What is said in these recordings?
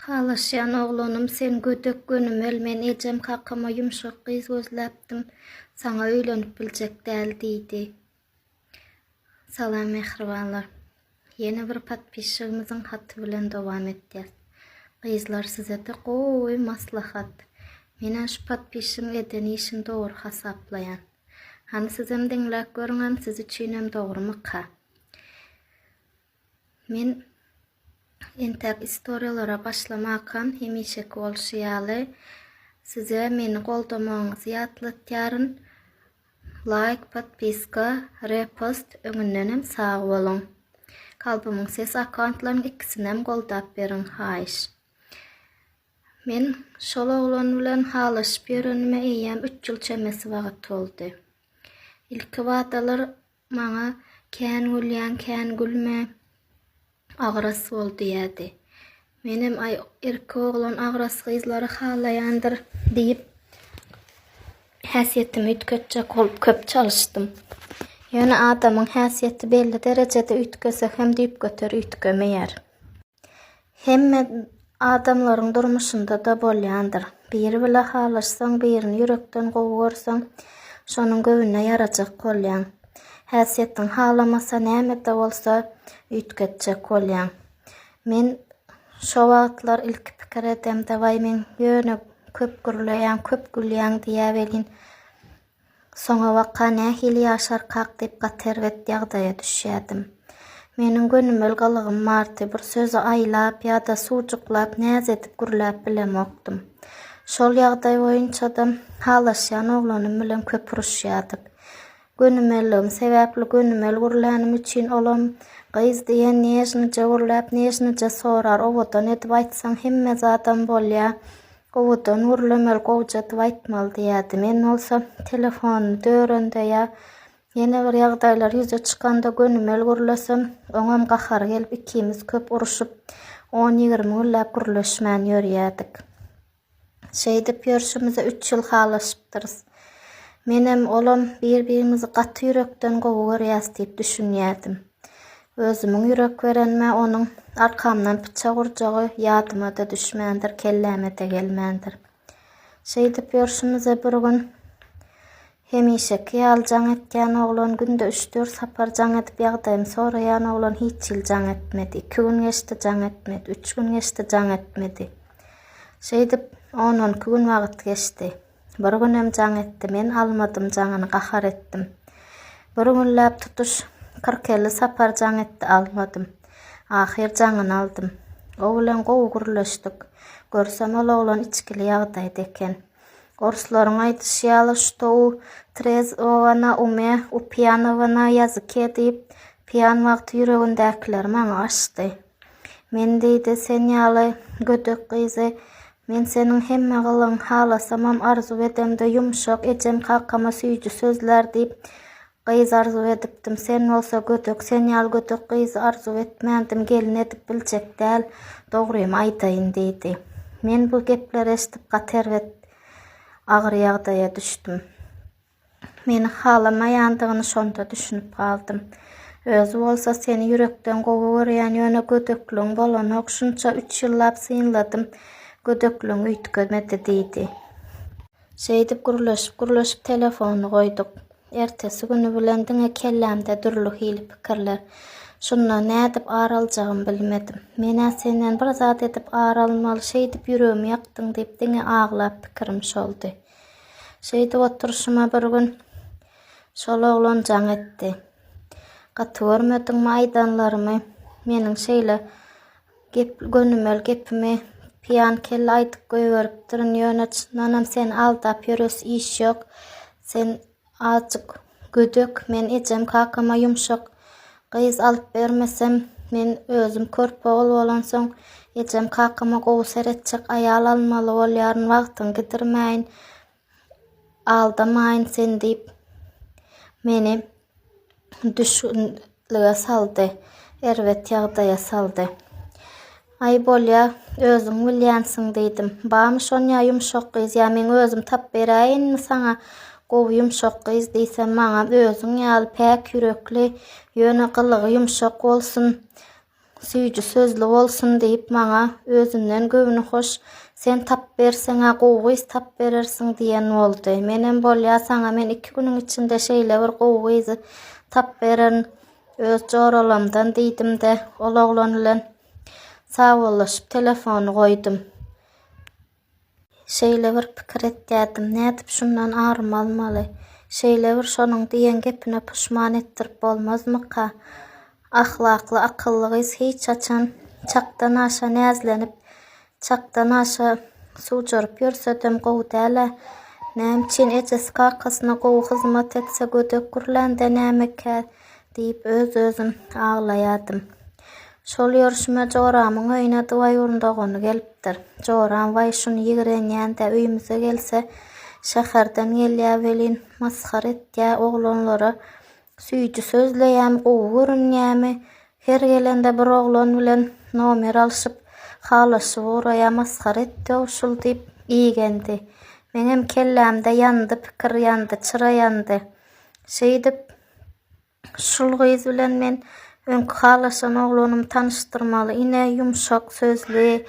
Halaşýan oglanym sen gödek gönümel men ejem kakama ýumşak gyz gözläpdim saňa öýlenip biljek däl diýdi. Salam mähribanlar. Ýene bir podpisçigimiziň haty bilen dowam etýäs. Gyzlar sizede gowy maslahat. Menä şu podpisçigiň eden işini dogry hasaplaýan. Hany sizem diňläp görüňem siz üçinem dogrumyka? Men entäk istoriýalara başlamakam hemişeki bolşy ýaly size meni goldamagyňyzy ýatlatýaryn. Laýk, podpiska, repost öňündenem sag boluň. Kalbymyň sesi akkauntlarynyň ikisinem goldap beriň haýyş. Men şol oglan bilen halaşyp ýörenime eýýäm üç ýyl çemesi wagt boldy. Ilkibadalar Maňa kän gülýäň kän gülme, agras bol diýýärdi. Menem aý erkek oglan agras gyzlary halaýandyr diýip häsiýetimi üýtgetjek bolup köp çalyşdym. Ýöne adamyň häsiýeti belli derejede üýtgese hem düýpgöter üýtgemeýär. Hemme adamlaryň durmuşynda-da bolýandyr. Biri bile halaşsaň, birini ýürekden gowy görseň, şonuň göwnüne ýarajak bolýaň. Häsiýetiň halamasa näme-de bolsa üýtgetjek bolýaň. Men şo wagtlar ilki pikir edemde, waý men ýöne köp gürleýän, köp gülýäň diýýä welin, Soňabaka nähili ýaşarkak diýip gaty erbet ýagdaýa düşýärdim. Meniň gönümel gylygym bardy, bir sözi aýlap ýa-da suwjuklap, näz edip gürläp bilemokdym. Şol ýagdaý boýunça-da halaşýan oglanym bilen köp uruşýardyk. Gönümelligim sebäpli gönümel gürlänim üçin olam, Gyz diýen nežnyje gürläp, nežnyje sorar, owadan edip aýtsaň hemme zadam bolýar. Owadan gürlemeli, gowja edip aýtmaly diýýärdi. Men bolsa telefonyny dörende ýa ýene bir ýagdaýlar ýüze çykanda gönümel gürlesem, oňam gahary gelip ikimiz köp urşup, on-ýigrimi günläp gürleşmän ýörýärdik. Şeýdip ýörşümize üç ýyl halaşypdyrys. Menem, olam bir-birimizi gaty ýürekden gowy görýäs diýip düşünýärdim. Özümiň ýürek berenime onuň arkamdan pyçak urjagy ýadyma-da düşmändir, kelläme-de gelmändir. Şeýdip ýörşümize bir gün hemişeki ýaly jaň etýän oglan, günde üç-dört sapar jaň edip ýagdaýymy soraýan oglan hiç hili jaň etmedi. Iki gün geçdi, jaň etmedi. Üç gün geçdi, jaň etmedi. Şeýdip, on-on iki gün wagt geçdi. Bir günem jaň etdi. Men almadym jaňyny, gahar etdim. Bir günläp tutuş kyrk-elli sapar jaň etdi, almadym. Ahyr jaňyny aldym. O bilen gowy gürleşdik. Görsem ol oglan içgili ýagdaýda eken. Orslaryň aýdyşy ýaly Što u trezwogo na ume, u pýanogo na ýazyke diýip, pýan wagty ýüregindäkileri maňa açdy. Men diýdi, sen ýaly gödek gyzy, men seniň hemme gylygyňy halasamam arzuw edemde ýumşak, ejem kakama süýji sözlär diýip gyz arzuw edipdim, sen bolsa gödek, sen ýaly gödek gyzy arzuw etmändim, gelin edip biljek däl, dogrymy aýdaýyn diýdi. Men bu gepleri eşidip gaty erbet agyr ýagdaýa düşdüm. Meni halamaýandygyny şonda düşünip galdym. Özi bolsa seni ýürekden gowy görýän, ýöne gödekligiň bolanok, şunça üç ýyllap synladym, gödekligiň üýtgemedi diýdi. Şeýdip gürleşip-gürleşip telefony goýduk. Ertesi güni bilen diňe kellämde dürli hili pikirler. Şundan nädip ar aljagymy bilmedim. Men-ä senden bir zat edip ar almaly, şeýdip ýüregimi ýakdyň diýip diňe aglap pikirim şoldy. Şeýdip oturyşyma bir gün şol oglan jaň etdi. Gaty görmediňmi aýdanlarymy? Meniň şeýle gep gönümel gepimi piýan kelle aýdyp goýberipdirin, ýöne çyndanam seni aldap ýöresi iş ýok. Sen Azjyk gödek, men ejem kakama ýumşak gyz alyp bermesem, men özüm körpe ogul bolansoň, ejem kakama gowy seretjek aýal almaly bolýaryn, wagtyňy gidirmäýin, aldamaýyn seni diýip, meni düşgünlige saldy, erbet ýagdaýa saldy. Aý bolýa, özüň bilýänsiň diýdim. Barmy şonýa ýumşak gyz ýa meň özüm tap beräýinmi saňa gowy ýumşak gyz diýsem maňa özüň ýaly päk ýürekli, ýöne gylygy ýumşak bolsun. Süýji sözli bolsun diýip maňa özünden göwni hoş, sen tap berseň-ä gowy gyz tap berersiň diýen boldy. Menem bolýa saňa men iki günüň içinde şeýle bir gowy gyzy tap bererin öz joralamdan diýdim-de ol oglan bilen sagbollaşyp telefony goýdum. Şeýle bir pikir etýärdim, nädip şundan arymy almaly? Şeýle bir şonuň diýen gepine puşman etdirip bolmazmyka? Ahlakly, akylly gyz hiç haçan çakdan aşa näzlenip, çakdan aşa suwjaryp ýörsedem gowy däl-ä. Näme üçin ejesi kakasyna gowy hyzmat etse gödek gürlände nämekä diýip öz-özüm aglaýardym. Şol ýörşüme joramyň öýüne dwaýurn dogany gelipdir. Joram, Waý, şuny ýigrenýän-dä, öýümize gelse, şäherden gelýä welin, masgara etýä oglanlara. Süýji sözleýämi, gowy görünýämi, her gelende bir oglan bilen nomer alşyp, halaşyp ugraýa, masgara etdi-ow şul diýip, igendi. Meňem kellämde ýandy pikir ýandy, çyra ýandy. Şeýdip, Şul gyz bilen men öňki halaşan oglanymy tanyşdyrmaly. Ine, ýumşak sözli,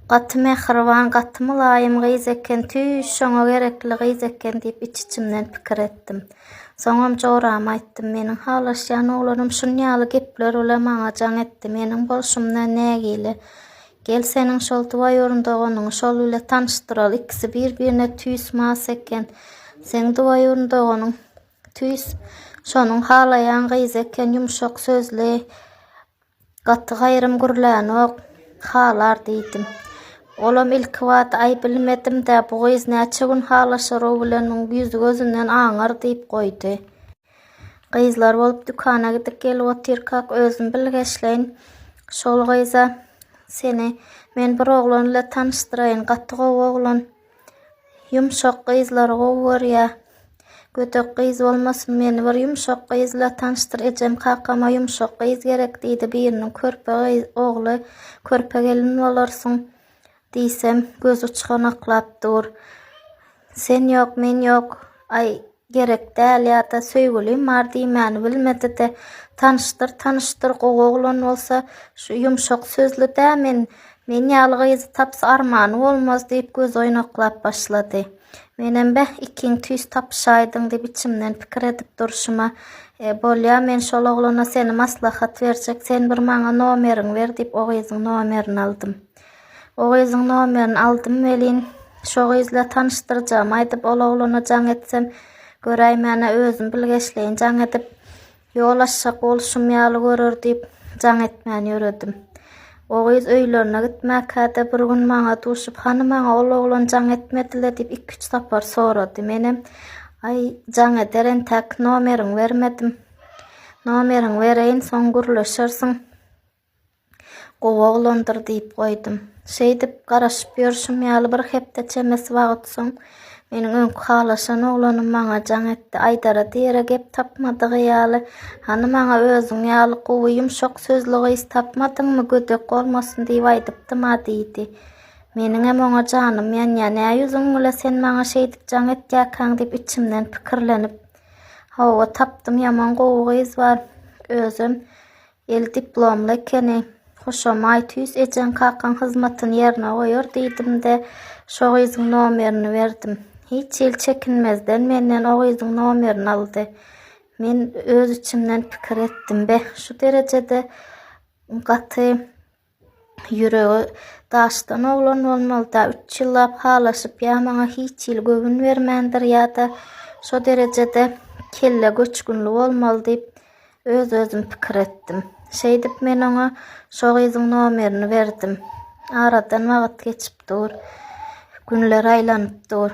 gaty mähriban, gaty mylaýym gyz eken, tüýs şoňa gerekli gyz eken diýip iç-içimden pikir etdim. Soňam jorama aýtdym, meniň halaşýan oglanym şun ýaly gepler bilen maňa jaň etdi, meniň bolşumdan nägile. Gel seniň şol dwaýurn doganyňy şol bile tanyşdyraly, ikisi bir-birine tüýs mas eken. Seň dwaýurn doganyň Tüýs şonuň halaýan gyzy eken, ýumşak sözli, gaty gaýrym gürlänok, halar diýdim. Olam ilkibada aý bilmedim-dä, bu gyz näçe gün halaşar-ow bilen muň ýüzi-gözünden aňar diýip goýdy. Gyzlar bolup dükana gidip gelip otyrkak özüm bilgeşleýin şol gyza seni men bir oglan bile tanyşdyraýyn, gaty gowy oglan. Ýumşak gyzlary gowy görýä. Gödek gyz bolmasyn meni bir ýumşak gyz ile tanyşdyr ejem kakama ýumşak gyz gerek diýdi biriniň körpe gyz ogly körpe gelin bolarsyň diýsem gözi uçganaklap dur. Sen ýok men ýok aý Gerek däl ýa-da söýgülim bar diýmäni bilmedi-de, tanyşdyr, tanyşdyr, gowy oglan bolsa, şu ýumşak sözli-dä men, men ýaly gyzy tapsa armany bolmaz diýip gözi oýnaklap başlady. Menem beh, ikiň tüýs tapyşaýdyň diýip içimden pikir edip durşuma, E, bolýa, men şol oglana seni maslahat berjek, sen bir maňa nomeriňi ber diýip o gyzyň nomerini aldym. O gyzyň nomerini aldym welin, şo gyz bilen tanyşdyrjagymy aýdyp, ol oglana jaň etsem, göräýmäne özüm bilgeşleýin jaň edip, ýol açjak bolşum ýaly görer diýip, jaň etmän ýöredim. O gyz öýlerine gitmäkä-de bir gün maňa duşup, hany maňa ol oglan jaň etmedi-le diýip, iküç sapar sorady. Menem, aý, jaň eder entäk, nomeriňi bermedim. Nomeriňi bereýin, soň gürleşersiň. Gowy oglandyr diýip goýdum. Şeýdip, garaşyp ýörşüm ýaly bir hepde çemesi wagt soň, meniň öňki halaşan oglanym maňa jaň etdi. Aýdara diýere gep tapmadygy ýaly, Hany maňa özüň ýaly gowy, ýumşak sözli gyz tapmadyňmy, gödek bolmasyn diýip aýdypdym-a diýdi. Meniňem oňa janym ýanýar. Nä ýüzüň bile sen maňa şeýdip jaň etýärkäň diýip içimden pikirlenip, Hawa, tapdym, ýaman gowy gyz bar. Özem Eli diplomly ekeni. Hoşamaý, tüýs ejeň kakaň hyzmatyny ýerine goýar diýdim-de, şo gyzyň nomerini berdim. Hiç hili çekinmezden menden o gyzyň nomerini aldy. Men öz içimden pikir etdim, Beh, şu derejede gaty Ýüregi daşdan oglan bolmaly-da, üç ýyllap halaşyp, ýa maňa hiç hili göwün bermändir, ýa-da şo derejede kelle göçgünli bolmaly diýip, öz-özüm pikir etdim. Şeýdip, men oňa şo gyzyň nomerini berdim. Aradan wagt geçip dur. Günler aýlanyp dur.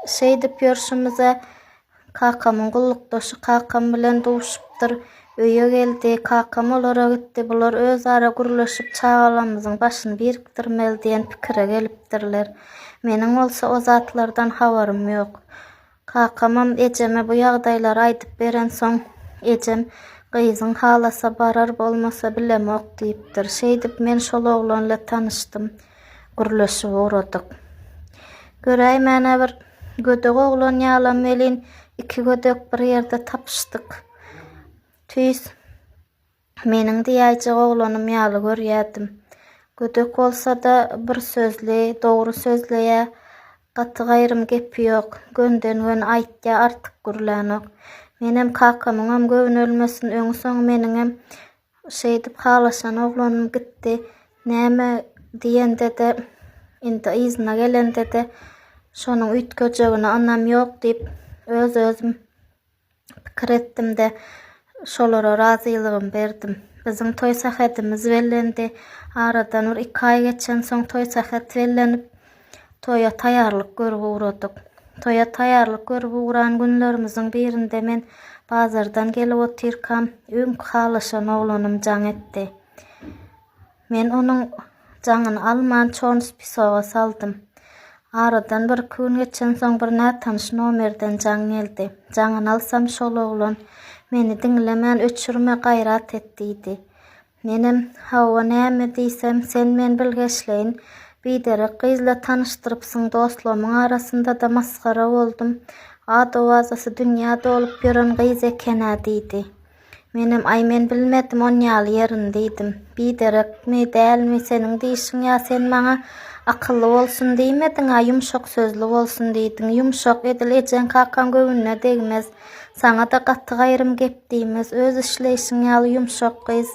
Şeýdip ýörşümize Kakamyň gullukdaşy kakam bilen duşupdyr. Öýe geldi. Kakam olara gitdi. Bular özara gürleşip, çagalarymyzyň başyny birikdirmeli diýen pikire gelipdirler. Meniň bolsa o zatlardan habarym ýok. Kakamam ejeme bu ýagdaýlary aýdyp berensoň, ejem, Gyzyň halasa barar, bolmasa bilemok diýipdir. Şeýdip men şol oglan ile tanyşdym. Gürleşip ugradyk. Göräýmäne bir Gödek oglan ýalam welin, iki gödek bir ýerde tapyşdyk. Tüýs. Meniň diýäýjek oglanym ýaly görýärdim. Gödek bolsa-da bir sözli, dogry sözleýär, gaty-gaýrym gepi ýok, gönden-göni aýtýar, artyk gürlänok. Menem kakamyňam göwni ölmesin, öňi-soňy meniňem şeýdip halaşan oglanym gitdi. Näme diýende-de, indi yzyna gelende-de şonuň üýtgejegine ynam ýok diýip, öz-özüm Pikir etdim-de, şolara razylygymy berdim. Biziň toý sähedimiz bellendi. Aradan bir iki aý geçensoň toý sähet bellenip, toýa taýýarlyk görüp ugradyk. Toýa taýýarlyk görüp ugran günlerimiziň birinde men bazardan gelip otyrkam, öňki halaşan oglanym jaň etdi. Men onuň jaňyny alman çorny spisoga saldym. Aradan birki gün geçensoň bir nätanyş nomerden jaň geldi. Jaňyny alsam şol oglan, Meni diňlemän öçürme gaýrat et diýdi. Menem, Hawa näme diýsem, sen men bilgeşleýin biderek gyzla tanyşdyrypsyň dostlarymyň arasynda-da masgara boldum. Ad-owazasy dünýä dolup ýören gyz eken-ä diýdi. Menem, Aý, men bilmedim onýaly ýerini diýdim. Biderekmi, dälmi, seniň diýşiň ýa sen maňa akylly bolsun diýmediň-ä, ýumşak sözli bolsun diýdiň. Ýumşak, edil ejeň-kakaň göwnüne degmez. Saňa-da gaty-gaýrym gep diýmez. Öz işleýşiň ýaly ýumşak gyz.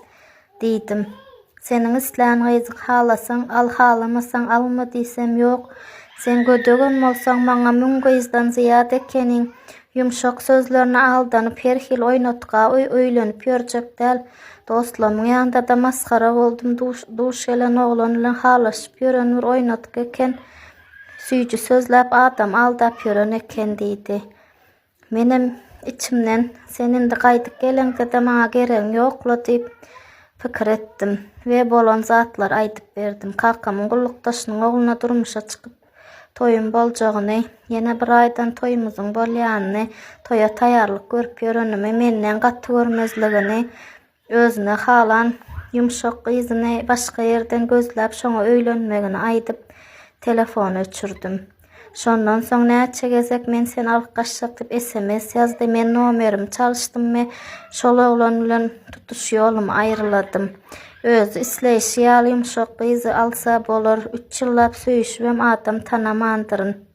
Diýdim. Seniň islän gyzyň halasaň al, halamasaň alma diýsem, ýok, sen gödegem bolsaň maňa müň gyzdan zyýat ekeniň. Ýumşak sözlerine aldanyp her hili oýnatga öýlenip ýörjek däl. Dostlarymyň ýanynda-da masgara boldum, duş gelen oglan bilen halaşyp ýören bir oýnatgy eken, süýji sözläp adam aldap ýören eken diýdi. Menem içimden, Sen indi gaýdyp geleňde-de maňa geregiň ýok-la diýip pikir etdim we bolan zatlary aýdyp berdim. Kakamyň gullukdaşynyň ogluna durmuşa çykyp, toýum boljagyny, ýene bir aýdan toýumyzyň bolýanyny, toýa taýýarlyk görüp ýörenimi, menden gaty görmezligini, Özüne halan ýumşak gyzyny başga ýerden gözläp şoňa öýlenmegini aýdyp, telefony öçürdim. Şondan soň näçe gezek men seni alyp gaçjak diýip sms ýazdy, men nomerimi çalyşdym we şol oglan bilen tutuş ýolumy aýryladym. Özi isleýşi ýaly ýumşak gyzy alsa bolar, üç ýyllap söýüşibem adam tanamandyryn.